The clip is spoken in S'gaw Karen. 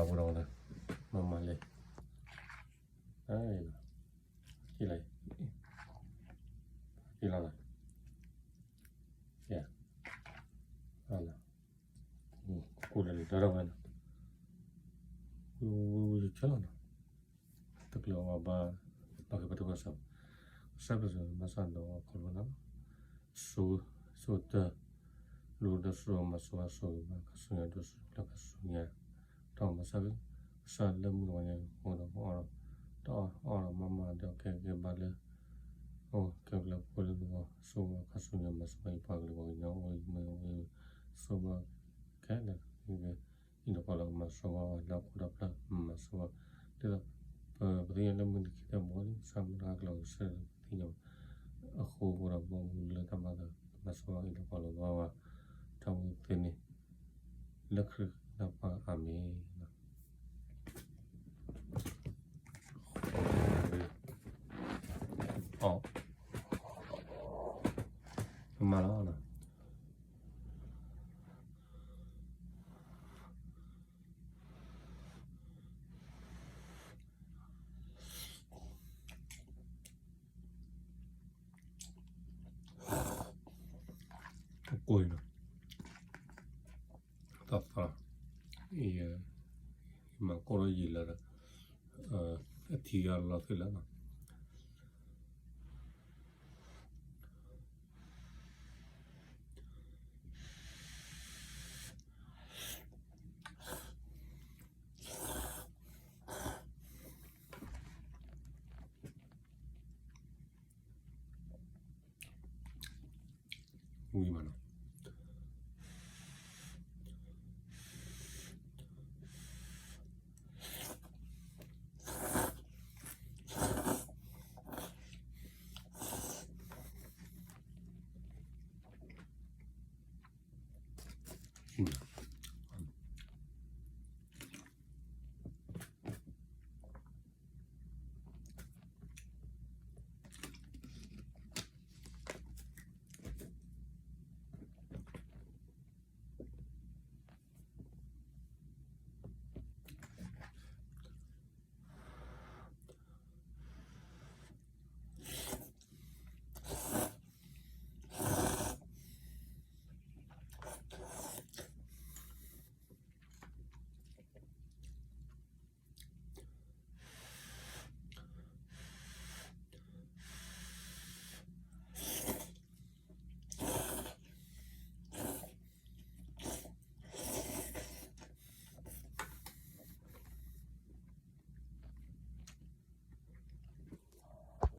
အဝဲဒီး မၤမၤလဲၣ်, ဟ့ၣ်လီၤ, ဟ့ၣ်လီၤလီၤ, ယၤ, ကိၢ်လၢလၢတၢ်ဝဲနီၤ, ဝံၤဝံၤဝံၤဆၢလီၤနီၤ, တကျၢၤအီၤဘၣ်, ဘၣ်ဃ့ဘါထုကဖၣ်ကစၢ်, ကစၢ်ပၢၤစီၤမၤစၢ်ဒီးအခီဖျိနီၤ, စိၤ, စိၤတၢ်, လူၤဒီးစိၤမၤစိၤဘၣ်စိၤဂ့ၤဘၣ် ခါဆူညါဒိၣ်စိၤလၢခါဆူညါ, ဒီးမၤစၢ်, ကစၢ်လၢမုၢ်တဂီၤညါအဃိဒီး ပအီၣ်ဒီး, တၢ်အီၣ်ဒီးမၤမၤဒီးကဲကဲဘၣ်လၢ အိၣ်ကဲကလၢပှဲၤလၢနဂီၢ်, စိၤဘၣ်ခါဆူညါ မၤစိၤဘၣ်ယပှၤကလုာ်ပှၤကညီအိၣ်အံၤမ့ၢ်အိၣ်, စိၤဘၣ်ခဲလၢာ်, အံၤဒီးပှၤလၢမၤစိၤဘၣ်ဝဲလၢအခိၣ်ဒီဖျၢၣ် မၤစိၤဘၣ်, ဒ်သိး ပသ့ၣ်ညါလၢမုၢ်နံၤခံထၢၣ်ဘီလံ ကစၢ်မၤတၢ်ကလီၤကဆၢပသ့ၣ်ညါဘၣ်, အဃိဃိဒီးဘီမုၢ်လၢတၢ်မၤသး မၤစိၤဘၣ်အံၤဒီးပှၤလီၤဘၣ်ဝဲ, တၢ်မူသ့န့ၣ် လၢခရံာ်နပၢ်အၤမ့ၣ်. အီ, မၤလီၤ, တကိၢ်အံၤနီၤ, တၢ်သီ, ယမၤကိၢ်ထီၣ်ယံာ်လၢဒီး အထံဂၤလီၤသ့လၢနီၤ. ဝံၤမးနီၤ,